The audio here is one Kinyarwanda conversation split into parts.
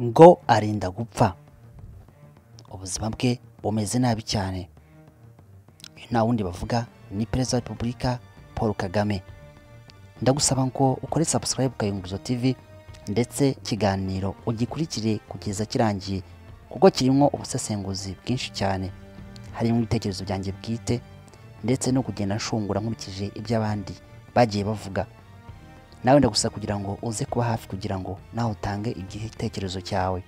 Ngo arinda gupfa, ubuzima bwe bumeze nabi cyane. Nta wundi bavuga, ni Perezida wa Repubulika Paul Kagame. Ndagusaba ngo ukore subscribe Kayunguruzo TV, ndetse ikiganiro ugikurikire kugeza kirangiye, kuko kirimo ubusesenguzi bwinshi cyane, harimo ibitekerezo byanjye bwite ndetse no kugenda nshungura nkurikije ibyo abandi bagiye bavuga. Nawe ndagusaba kugira ngo uze kuba hafi kugira ngo nawe utange igitekerezo cyawe.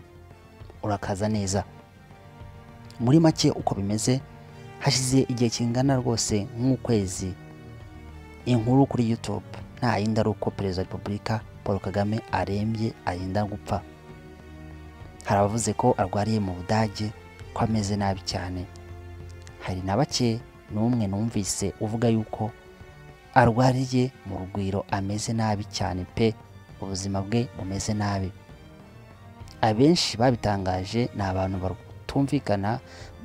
Urakaza neza. Muri make uko bimeze, hashize igihe kingana rwose nk'ukwezi inkuru kuri YouTube nta yindi ari uko Perezida wa Repubulika Paul Kagame arembye arinda gupfa. Hari abavuze ko arwariye mu Budage, ko ameze nabi cyane. Hari na bake n'umwe numvise uvuga yuko arwariye mu Rugwiro, ameze nabi cyane pe, ubuzima bwe bumeze nabi. Abenshi babitangaje ni abantu batumvikana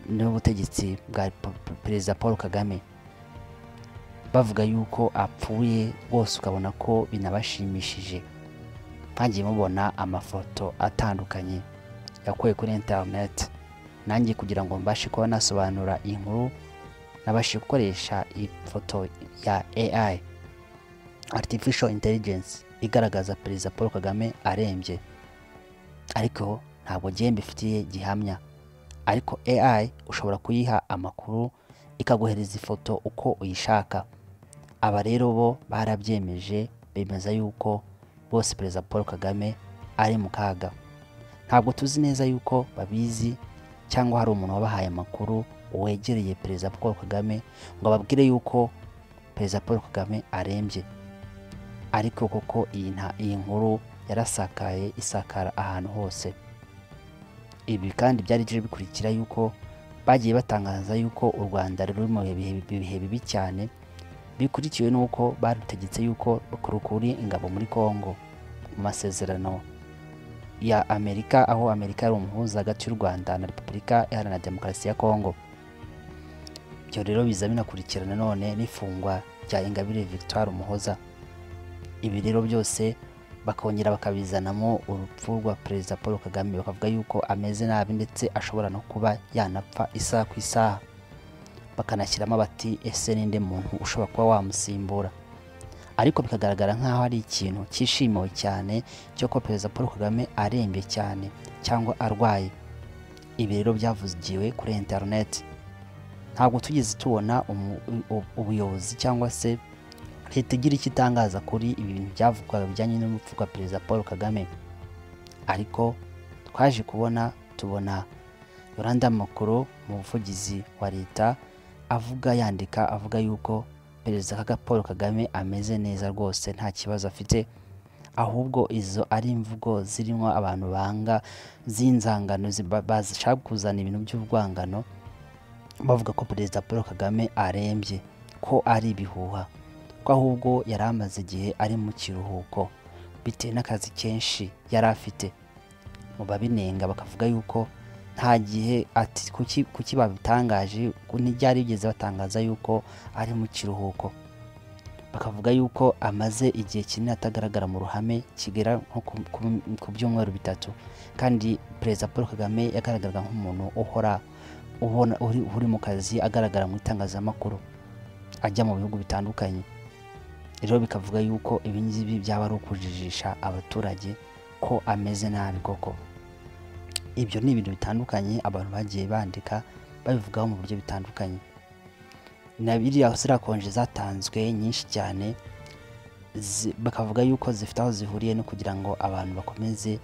n'ubutegetsi bwa Perezida Paul Kagame, bavuga yuko apfuye rwose, ukabona ko binabashimishije. Mwagiye mubona amafoto atandukanye yakuwe kuri internet. Nanjye kugira ngo mbashe kuba nasobanura inkuru, nabashije gukoresha ifoto ya AI, Artificial Intelligence, igaragaza Perezida Paul Kagame arembye, ariko ntabwo ngiye mbifitiye gihamya. Ariko AI ushobora kuyiha amakuru ikaguhereza ifoto uko uyishaka. Aba rero bo barabyemeje, bemeza yuko bose Perezida Paul Kagame ari mu kaga. Ntabwo tuzi neza yuko babizi cyangwa hari umuntu wabahaye amakuru wegereye Perezida Paul Kagame ngo ababwire yuko Perezida Paul Kagame arembye. Ariko koko iyi nkuru yarasakaye, isakara ahantu hose. Ibi kandi byari bije bikurikira yuko bagiye batangaza yuko u Rwanda ruri mu bihe bibi cyane, bikurikiwe nuko barutegetse yuko rukura ingabo muri Kongo mu masezerano ya Amerika, aho Amerika ari umuhuza hagati y'u Rwanda na Repubulika Iharanira Demokarasi ya Kongo. Ibyo rero biza binakurikirana none n'ifungwa rya Ingabire Victoire Umuhoza. Ibi rero byose bakongera bakabizanamo urupfu rwa Perezida Paul Kagame, bakavuga yuko ameze nabi ndetse ashobora no kuba yanapfa isaha ku isaha. Bakanashyiramo bati ese ninde muntu ushobora kuba wamusimbura? Ariko bikagaragara nk'aho ari ikintu cyishimiwe cyane cyo ko Perezida Paul Kagame arembye cyane cyangwa arwaye. Ibi rero byavugiwe kuri internet. Ntabwo tugeze tubona ubuyobozi cyangwa se leta igira icyo itangaza kuri ibi bintu byavugwaga bijyanye n'urupfu rwa Perezida Paul Kagame. Ariko twaje kubona, tubona Yolanda Makolo, umuvugizi wa leta, avuga yandika avuga yuko Perezida Paul Kagame ameze neza rwose, nta kibazo afite, ahubwo izo ari imvugo zirimo abantu banga z'inzangano, bashaka kuzana ibintu by'urwangano, bavuga ko Perezida Paul Kagame arembye, ko ari ibihuha, ko ahubwo yari amaze igihe ari mu kiruhuko bitewe n'akazi kenshi yari afite. Mu babinenga bakavuga yuko nta gihe, ati kuki babitangaje, ntibyari bigeze batangaza yuko ari mu kiruhuko. Bakavuga yuko amaze igihe kinini atagaragara mu ruhame, kigera nko ku byumweru 3, kandi Perezida Paul Kagame yagaragaraga nk'umuntu uhora ubona uri mu kazi, agaragara mu itangazamakuru, ajya mu bihugu bitandukanye. Rero bikavuga yuko ibi ngibi byaba ari ukujijisha abaturage ko ameze nabi koko. Ibyo ni ibintu bitandukanye abantu bagiye bandika babivugaho mu buryo bitandukanye. Na biriya ziriya konje zatanzwe nyinshi cyane, bakavuga yuko zifite aho zihuriye no kugira ngo abantu bakomeze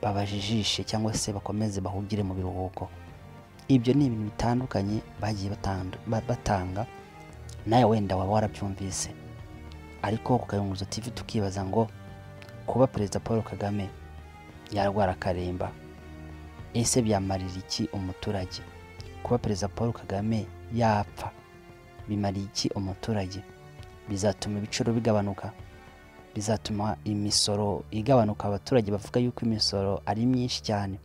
babajijishe cyangwa se bakomeze bahugire mu biruhuko. Ibyo ni ibintu bitandukanye bagiye batanga, nawe wenda waba warabyumvise. Ariko ku Kayunguruzo TV tukibaza ngo kuba Perezida Paul Kagame yarwara akaremba, ese byamarira iki umuturage? Kuba Perezida Paul Kagame yapfa bimariye iki umuturage? Bizatuma ibiciro bigabanuka, bizatuma imisoro igabanuka, abaturage bavuga yuko imisoro ari myinshi cyane.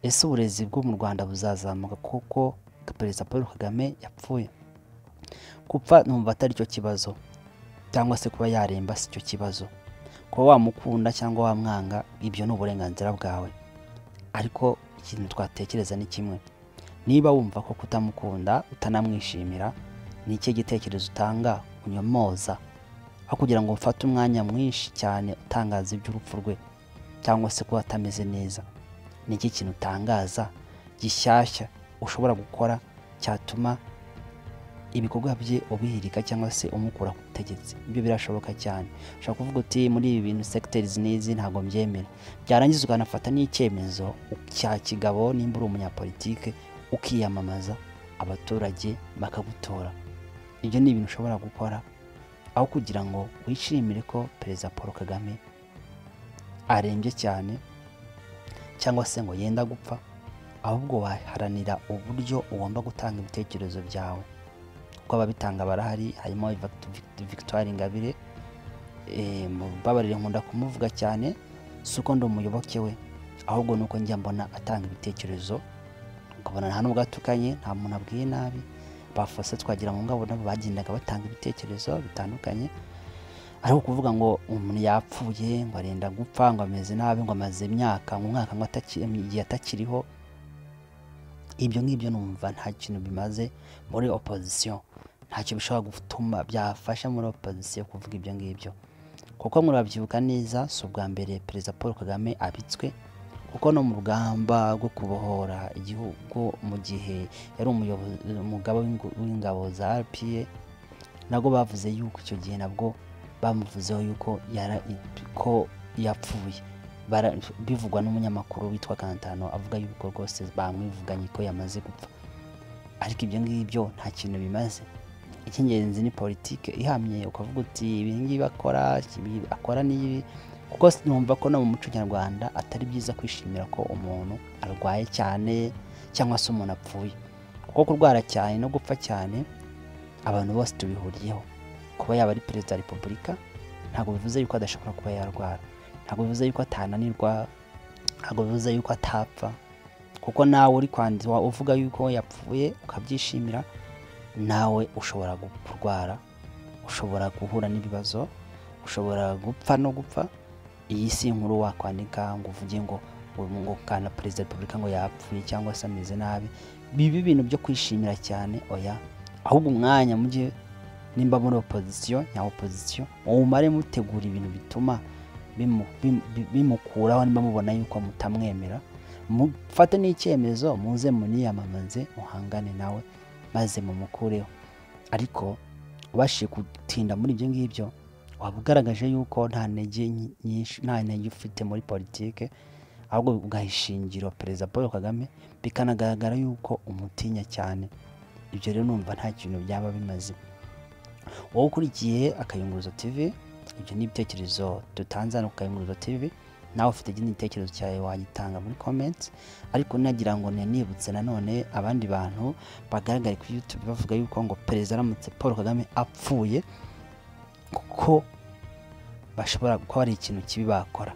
Ese uburezi bwo mu Rwanda buzazamuka kuko Perezida Paul Kagame yapfuye? Gupfa numva atari cyo kibazo, cyangwa se kuba yaremba si cyo kibazo. Kuba wamukunda cyangwa wamwanga, ibyo ni uburenganzira bwawe. Ariko ikintu twatekereza ni kimwe, niba wumva ko kutamukunda utanamwishimira, ni ikihe gitekerezo utanga unyomoza aho kugira ngo ufate umwanya mwinshi cyane utangaza iby'urupfu rwe cyangwa se kuba atameze neza? Ni iki kintu utangaza gishyashya ushobora gukora cyatuma ibikorwa bye ubihirika cyangwa se umukura ku butegetsi? Ibyo birashoboka cyane. Ushobora kuvuga uti muri ibi bintu sectors n'izi ntabwo mbyemera, byarangiza ukanafata n'icyemezo cya kigabo nimba uri umunyapolitike ukiyamamaza abaturage bakagutora. Ibyo ni ibintu ushobora gukora aho kugira ngo wishimire ko Perezida Paul Kagame arembye cyane cyangwa se ngo yenda gupfa, ahubwo waharanira uburyo ugomba gutanga ibitekerezo byawe. Kuko ababitanga barahari, harimo Victoire Ingabire, mubabarire nkunda kumuvuga cyane, si uko ndi umuyoboke we, ahubwo nuko njya mbona atanga ibitekerezo ukabona nta nubwo atukanye, nta muntu abwiye nabi. Bafose twagira mu ngabo nabo bagendaga batanga ibitekerezo bitandukanye, ariko kuvuga ngo umuntu yapfuye ngo arenda gupfa ngo ameze nabi ngo amaze imyaka ngo umwaka ngo igihe atakiriho, ibyo ngibyo numva nta kintu bimaze muri opposition, ntacyo bishobora gutuma byafasha muri opposition kuvuga ibyo ngibyo. Kuko murabyibuka neza, si ubwa mbere Perezida Paul Kagame abitswe, kuko no mu rugamba rwo kubohora igihugu mu gihe yari umugaba w'ingabo za RPA, nabwo bavuze yuko icyo gihe nabwo bamuvuzeho yuko ko yapfuye. Bivugwa n'umunyamakuru witwa Kantano, avuga yuko rwose bamwivuganye ko yamaze gupfa. Ariko ibyo ngibyo nta kintu bimaze. Icy'ingenzi ni politike ihamye, ukavuga uti ibi ngibi akora, ibi akora ni ibi. Kuko numva ko no mu muco nyarwanda atari byiza kwishimira ko umuntu arwaye cyane cyangwa se umuntu apfuye, kuko kurwara cyane no gupfa cyane abantu bose tubihuriyeho. Kuba yaba ari Perezida wa Repubulika ntabwo bivuze yuko adashobora kuba yarwara, ntabwo bivuze yuko atananirwa, ntabwo bivuze yuko atapfa. Kuko nawe uri kwandika uvuga yuko yapfuye ukabyishimira, nawe ushobora kurwara, ushobora guhura n'ibibazo, ushobora gupfa no gupfa. Iyi si inkuru wakwandika ngo uvuge ngo kana Perezida wa Repubulika ngo yapfuye cyangwa se ameze nabi. Bibi ibintu byo kwishimira cyane, oya. Ahubwo umwanya mujye nimba muri opposition nya opposition umare mutegura ibintu bituma bimukuraho, nimba mubona yuko mutamwemera mufate n'icyemezo muze muniyamamaze muhangane nawe maze mumukureho. Ariko ubashije gutinda muri ibyo ngibyo, waba ugaragaje yuko nta ntege nyinshi, nta ntege ufite muri politike, ahubwo ugahishingiro Perezida Paul Kagame, bikanagaragara yuko umutinya cyane. Ibyo rero numva nta kintu byaba bimaze. Wowe ukurikiye Akayunguruzo TV, ibyo ni ibitekerezo dutanze hano ku Kayunguruzo TV. Nawe ufite ikindi gitekerezo cyawe wagitanga muri comments. Ariko nagira ngo nibutse nanone abandi bantu bagaragara kuri YouTube bavuga yuko ngo Perezida aramutse Paul Kagame apfuye, kuko bashobora kuba ari ikintu kibi bakora.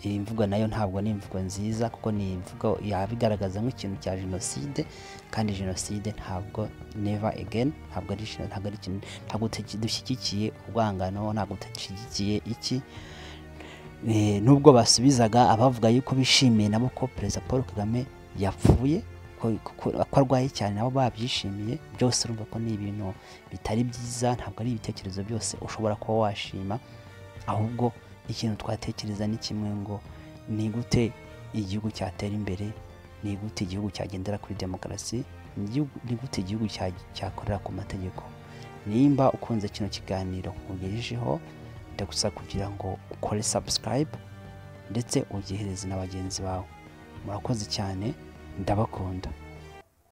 Iyi mvugo nayo ntabwo ni imvugo nziza, kuko ni imvugo yabigaragaza nk'ikintu cya jenoside, kandi jenoside ntabwo, never again, ntabwo ari ntabwo ari ikintu, ntabwo dushyigikiye urwangano, ntabwo dushyigikiye iki. Nubwo basubizaga abavuga yuko bishimiye nabo ko Perezida Paul Kagame yapfuye, ko arwaye cyane, nabo babyishimiye. Byose urumva ko ni ibintu bitari byiza, ntabwo ari ibitekerezo byose ushobora kuba washima. Ahubwo ikintu twatekereza ni kimwe, ngo ni gute igihugu cyatera imbere, ni gute igihugu cyagendera kuri demokarasi, ni gute igihugu cyakorera ku mategeko. Nimba ukunze kino kiganiro nkugejejeho, ndagusaba kugira ngo ukore subscribe ndetse ugihereze na bagenzi bawe. Murakoze cyane, ndabakunda.